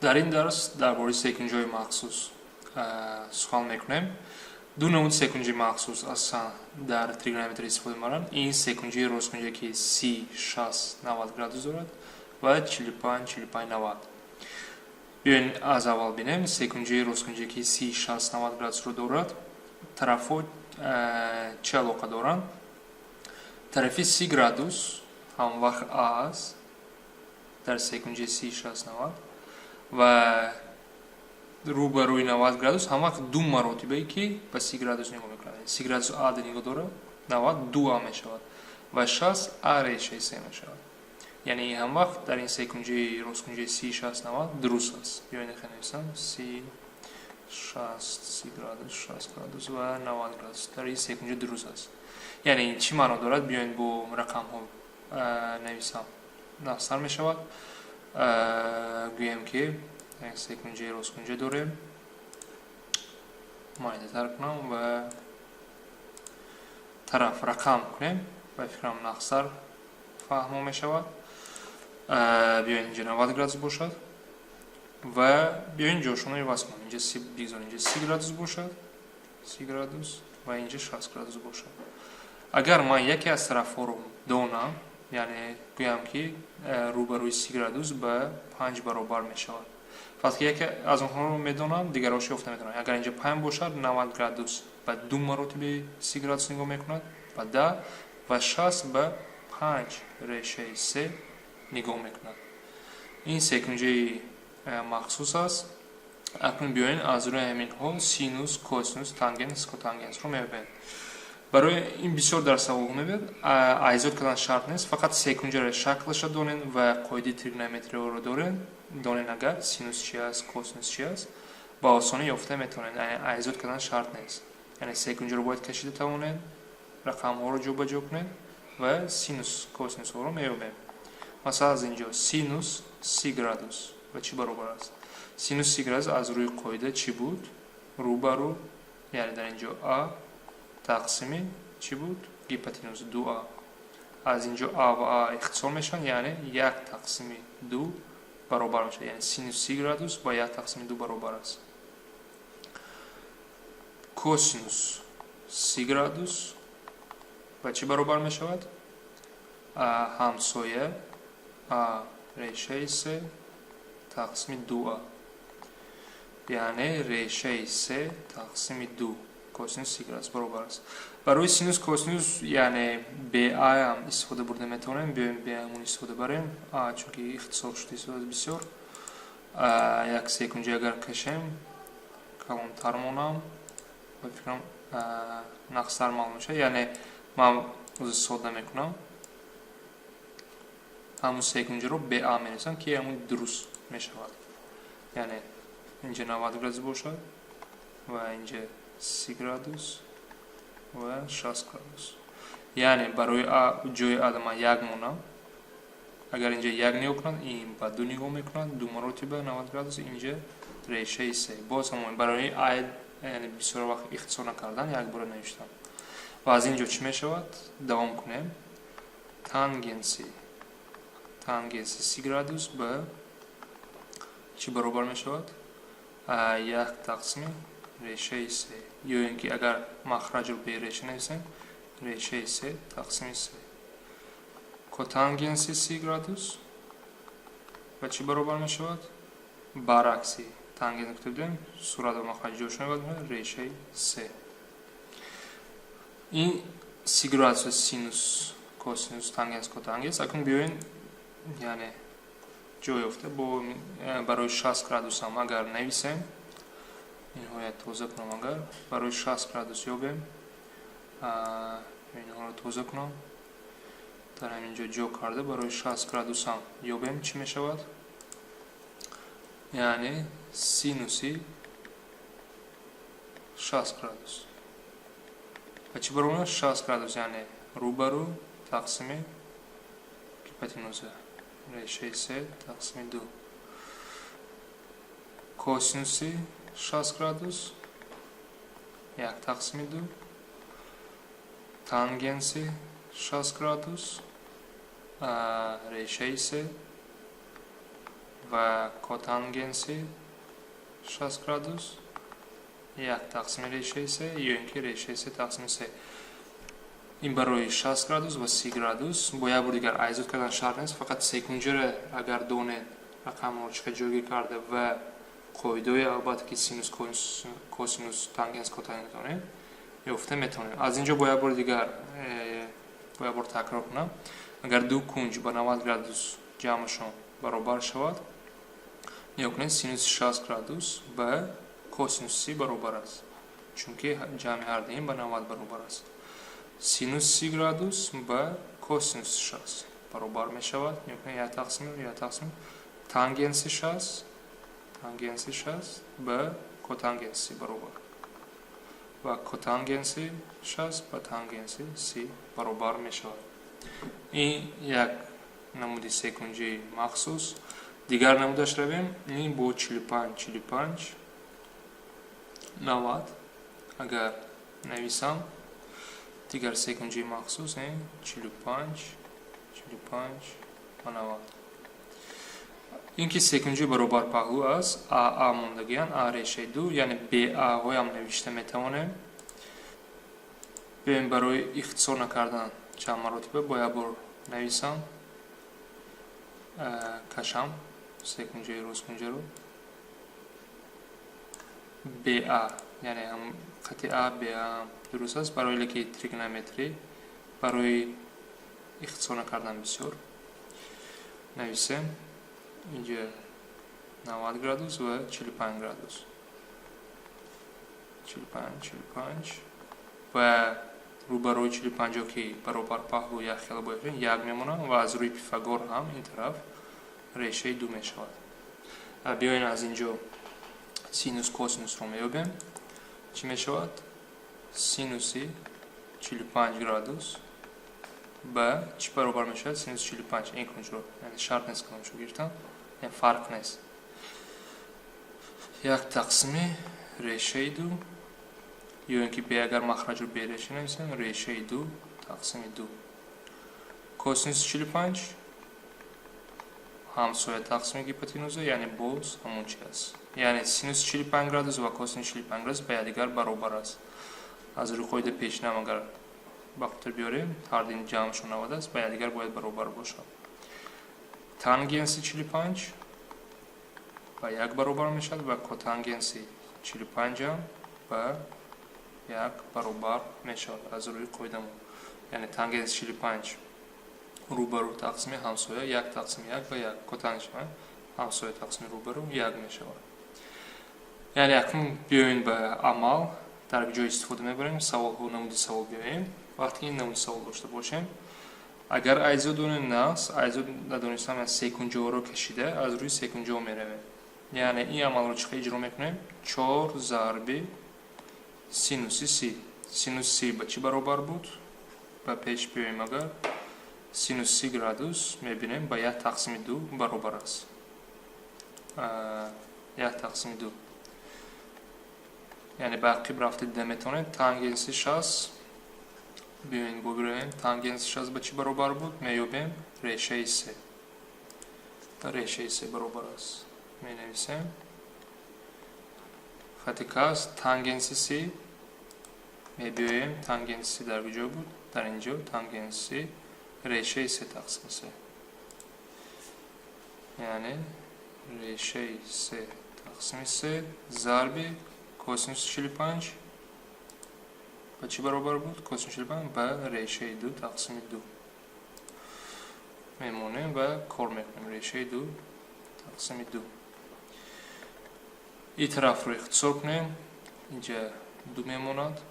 Дар ин дарс дар бораи секунҷиҳои махсус сухан мекунем. Ду намуди секунҷии махсус аслан дар тригонометрия истифода мебаранд. Ин секунҷии росткунҷие, ки 30, 60, 90 градус дорад, ва 45, 45, 90. Биёед, аз аввал бинем. Секунҷии росткунҷие, ки 30, 60, 90 градусро дорад, тарафҳо чӣ алоқа доранд? Тарафи 30 градус ҳамвақт а аст дар секунҷии 30, 60, 90 ва рӯ ба рӯи 90 градус ҳамвақт ду маротибае, ки ба 30 градус нигоҳ мекунад. 30 градус а нигоҳ дорад, 90 ду а мешавад ва 60 а решаи се мешавад. Яъне ин ҳамвақт дар ин секунҷии росткунҷии 30, 60, 90 дуруст аст. Биёед, нависам: 30, 60, 30 градус, 60 градус ва 90 градус дар ин секунҷа дуруст аст. Яъне ин чӣ маъно дорад? Биёед, бо рақамҳо нависам, нағзтар мешавад. Гӯем, ки як секунҷаи росткунҷа дорем. Майдатар кунам ва тараф рақам кунем, ба фикрам, нағзтар фаҳмо мешавад. Биёед, инҷа 90 градус бошад ва биёед, ҷошонро иваз кунам. Инҷа бигзор, инҷа 30 градус бошад, 30 градус, ва инҷа 60 градус бошад. Агар ман яке аз тарафҳоро донам, яъне гӯям, ки рӯбарӯи 30 градус ба 5 баробар мешавад, фарз ки яке аз онҳоро медонам, дигарҳош ёфта метавонам. Агар инҷа 5 бошад, 90 градус ба ду маротиби 30 градус нигоҳ мекунад, ба 10, ва 60 ба 5 решаи се нигоҳ мекунад. Ин секунҷаи махсус аст. Акнун биёед, аз рӯи ҳаминҳо синус, косинус, тангенс, котангенсро мебинем. Барои ин бисёр дар саволҳо мебиёд. Айзод кардан шарт нест, фақат секунҷаро шаклаша донед ва қоидаи тригонометрияро доред донед. Агар синус чи аст, косинус чи аст, ба осонӣ ёфта метавонед. Айзод кардан шарт нест, яъне секунҷаро бояд кашида тавонед, рақамҳоро ҷобаҷо кунед ва синус, косинусҳоро меёбем. Масалан, аз инҷо синус 30 градус ба чӣ баробар аст? Синус 30 градус аз рӯи қоида чӣ буд? Рӯбарӯ, яъне дар инҷо а тақсими чӣ буд? Гипотенуз, ду а. Аз инҷо а ва а ихтисор мешаванд, яъне як тақсими ду баробар мешавад. Яъне синус 30 градус ба як тақсими ду баробар аст. Косинус 30 градус ба чӣ баробар мешавад? Ҳамсоя а решаи се тақсими ду а, яъне решаи се тақсими ду косинус 30 градус баробар аст. Барои синус, косинус, яъне бе а ам истифода бурда метавонем. Биёем, бе ҳамун истифода барем, а чунки ихтисор шуда истифода бисёр. Як секунҷа агар кашем, калонтар монам, ба фикрам, нағзтар маълум мешавад. Яъне ман ӯзи содда мекунам, ҳамун секунҷаро бе а менависам, ки ҳамун дуруст мешавад. Яъне инҷа 90 градус бошад ва инҷа 30 градус ва 60 градус. Яъне барои а, ҷои а ман як монам. Агар инҷа як нигоҳ кунад, ин ба ду нигоҳ мекунад, ду маротиба 90 градус, инҷа решаи се. Боз ҳамон барои а, яъне бисёр вақт ихтисор накардан, як бора навиштам. Ва аз ин ҷо чӣ мешавад? Давом кунем. Тангенси 30 градус ба чӣ баробар мешавад? Як тақсими решаи се, ё ин ки агар махраҷро бе реша нависем, решаи се тақсими се. Котангенси 30 градус ба чӣ баробар мешавад? Баръакси тангенс гуфта будем, сурат ва махраҷ ҷошон мебарад, решаи се. Ин 30 градус, синус, косинус, тангенс, котангенс. Акнун биёен, яъне ҷой ёфта бо барои 60 градусам агар нависем, инҳоя тоза кунам. Агар барои 60 градус ёбем, инҳоро тоза кунам, дар ҳамин ҷо ҷо карда, барои 60 градусам ёбем, чӣ мешавад? Яъне синуси 60 градус ба чӣ баробар мешавад? 60 градус, яъне рӯбарӯ тақсими гипотенуза, решаи се тақсими ду. Косинуси 60 градус як тақсими ду, тангенси 60 градус решаи се Ва котангенси 60 градус як тақсими решаи се ё ин ки решаи се тақсими се. Ин барои 60 градус ва 30 градус. Бо як бор дигар, айзод кардан шарт нест, фақат секунҷаро агар донед, рақамро чӣ қадр ҷойгир карда ва қоидаҳои, албатта, ки синус, косинус, тангенс, котангенс донед, ёфта метавонем. Аз ин ҷо бо як бори дигар, бо як бор такрор кунам: агар ду кунҷ ба 90 градус ҷамъашон баробар шавад, нигоҳ кунед, синуси 60 градус ба косинуси 30 баробар аст, чунки ҷамъи ҳар дуин ба 90 баробар аст. Синус 30 градус ба косинуси 60 баробар мешавад. Нигоҳ кунед, як тақсим, як тақсим. Тангенси 60, тангенси 60 ба котангенси баробар ва котангенси 60 ба тангенси 30 баробар мешавад. Ин як намуди секунҷии махсус. Дигар намудаш равем. Ин бо 45, 45, 90 агар нависам, дигар секунҷии махсус 45, 45 ва 90. Ин ки секунҷи баробар паҳлӯ аст, а мондагиян, а решаи ду, яъне баҳоям навишта метавонем. Биёем, барои ихтисор накардан чанд маротиба, бо як бор нависам, кашам секунҷаи росткунҷаро. Ба, яъне хати а ба дуруст аст, барои леки тригонометрӣ, барои ихтисор накардан бисёр нависем. Инҷа 90 градус ва 45 градус, 45, 45 ва рӯбарӯи 45, ки баробар паҳлӯ як хела бояд, як мемонад ва аз рӯи Пифагор ҳам ин тараф решаи ду мешавад. Биёен, аз ин ҷо синус, косинусро меёбем. Чӣ мешавад? Синуси 45 градус ба чӣ баробар мешавад? Синуси 45 ин кунҷро, яъне шарт нест кадомшо гирифтан, фарқ нест, як тақсими решаи ду ё ин ки бе, агар махраҷро бе реша нависем, решаи ду тақсими ду. Косинуси 45 ҳамсоя тақсими гипотенуза, яъне боз ҳамон чи аст. Яъне синуси 45 градус ва косинуси 45 градус ба якдигар баробар аст. Аз рӯи қоидаи пешинам агар ба хотир биёрем, ҳардуин ҷамъшон 90 аст, ба якдигар бояд баробар бошад. Тангенси 45 ба як баробар мешавад ва котангенси 45 ба як баробар мешавад аз рӯи қоидамон. Яъне тангенси 45 рӯбарӯ тақсими ҳамсоя, як тақсими як ба як, котангенс ҳамсоя тақсими рӯбарӯ як мешавад. Яъне акнун биёем ба амал, дар ҷой истифода мебарем саволҳо, намуди савол. Биёем, вақте ки ин намуди савол дошта бошем, агар айзо донем, нас айзо надонистам, секунҷоро кашида, аз рӯи секунҷо меравем. Яъне ин амалро чӣ хел иҷро мекунем? Чор зарби синуси си. Синуси си ба чӣ баробар буд? Ба пеш биёем, агар синус 30 градус мебинем, ба як тақсими ду баробар аст, як тақсими ду. Яъне ба ақиб рафта дида метавонем. Тангенси 60, биёед бубинем, тангенси 60 ба чӣ баробар буд? Меёбем, решаи се, ба решаи се баробар аст. Менависем хати кас. Тангенси си мебиёем. Тангенси си дар куҷо буд? Дар ин ҷо тангенси си решаи се тақсими се, яъне решаи се тақсими се зарби косинуси 45 ба чӣ баробар буд? Косинуси 45 ба решаи ду тақсими ду мемонем ва кор мекунем. Решаи ду тақсими ду. Ин тарафро ихтисор кунем, инҷа ду мемонад,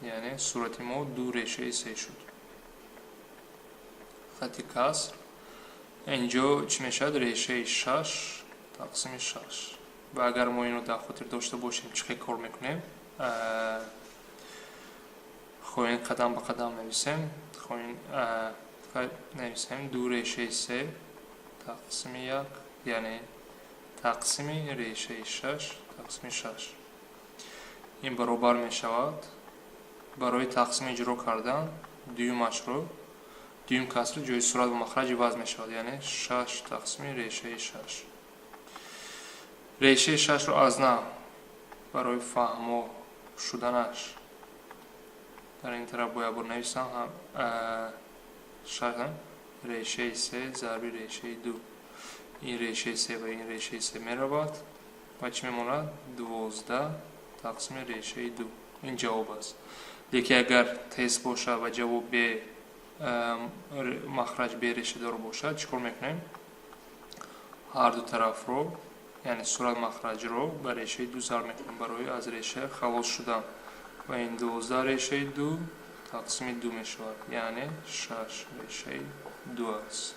яъне сурати мо ду решаи се шуд. Хати каср. Инҷо чӣ мешавад? Решаи шаш тақсими шаш. Ва агар мо инро дар хотир дошта бошем, чӣ хел кор мекунем? Хоҳем, қадам ба қадам нависем, хоҳем, нависем: ду решаи се тақсими як, яъне тақсими решаи шаш тақсими шаш. Ин баробар мешавад, барои тақсим иҷро кардан дуюмашро, дуюм касри ҷои сурат ва махраҷ иваз мешавад, яъне шаш тақсими решаи шаш. Решаи шашро аз нав барои фаҳмо шуданаш дар ин тараф бояд бор нависам. Шаш решаи се зарби решаи ду. Ин решаи се ва ин решаи се меравад ва чӣ мемонад? 12 тақсими решаи ду. Ин ҷавоб аст. Лекин агар тест бошад ва ҷавоб бе махраҷ, бе решадор бошад, чӣ кор мекунем? Ҳар ду тарафро, яъне сурат махраҷро ба решаи ду зарб мекунем барои аз реша халос шудан ва ин 12 решаи ду тақсими ду мешавад, яъне шаш решаи ду аст.